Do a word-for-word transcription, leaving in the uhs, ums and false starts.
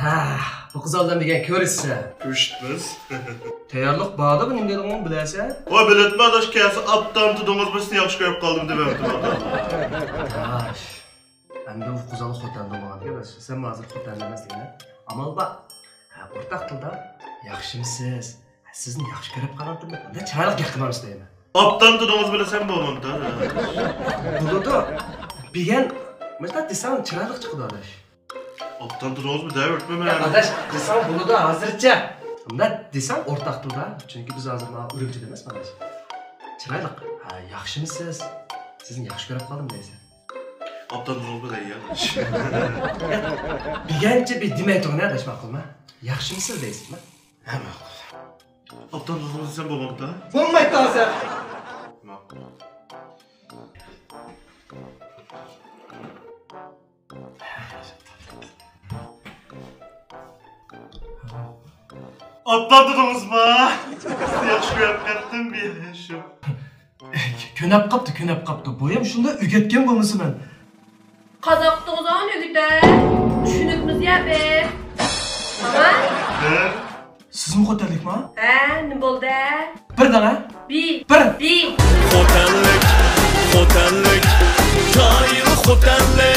ئاھ، بۇ قىزالدىن دېگەن كۆرۈشسە. كۆرۈشتىمىز. تەييارلىق باردا بۇ نېمە دېدىڭ بىلەسەن؟ ۋاي بىلەتمە ئاداش، كەلسە ئاپتام تۇدۇڭىز بىر سىنى ياخشى كۆرۈپ قالدىم دېمەپتىم ئاتا. ئاداش. ئەمدى ئۇ قىزال خوتەندە بولغان ئىكەن، سەن ھازىر خوتەندە ئەمەس دېگەن. ئامال بار. ھە، ئورتاق تىلدا ياخشىمسىز؟ ھە، سىزنى ياخشى كۆرۈپ قالغانتىم دەپ، بۇنداق چىرايلىق گەپ قىلمامسىز دەيمەن. ئاپتام تۇدۇڭىز بىلەسەن بولمامدا. بولىدۇ. بىگەن مۇشۇنداق دېسەڭ چىرايلىق چىقىدۇ ئاداش. ئاپتام تۇدۇڭىزمۇ دەۋېرىپمۇ مەن. ئاداش دېسەڭ بولىدۇ ھازىرچە. مۇنداق دېسەڭ ئورتاق تىلدا، چۈنكى بىز ھازىر مانا ئۈرۈمچىدە ئەمەسمۇ ئاداش. چىرايلىق. ھە، ياخشىمسىز؟ سىزنى ياخشى كۆرۈپ قالدىم دەيسەن. ئاپتام تۇدۇڭىزمۇ دەي يا. بىگەنچە بىر دېمەي تۇرۇڭ ئاداش، ماقۇلمۇ؟ ياخشىمسىز دەيسىزمۇ؟ ھە، ماقۇل. ئاپتام تۇدۇڭىز دېسەم بولمامدا؟ بولمايدۇ ھازىر. ماقۇل. ئاپتام تۇدۇڭىزمۇ؟ سىزنى ياخشى كۆرۈپ قاپتىم بىر شۇ. كۆنەپ قاپتۇ، كۆنەپ قاپتۇ. بويام شۇنداق ئۆگەتكەن بولمىسا مەن. قازاق تۇغزان ئۆگىتە. چۈشىنىكمىز يا بىز. تامام. بىر. سىزمۇ خوتەنلىكما؟ ھە، نېمە بولدى؟ بىر دەڭە. بى. بىر. بى. خوتەنلىك، خوتەنلىك، چايلىق خوتەنلىك.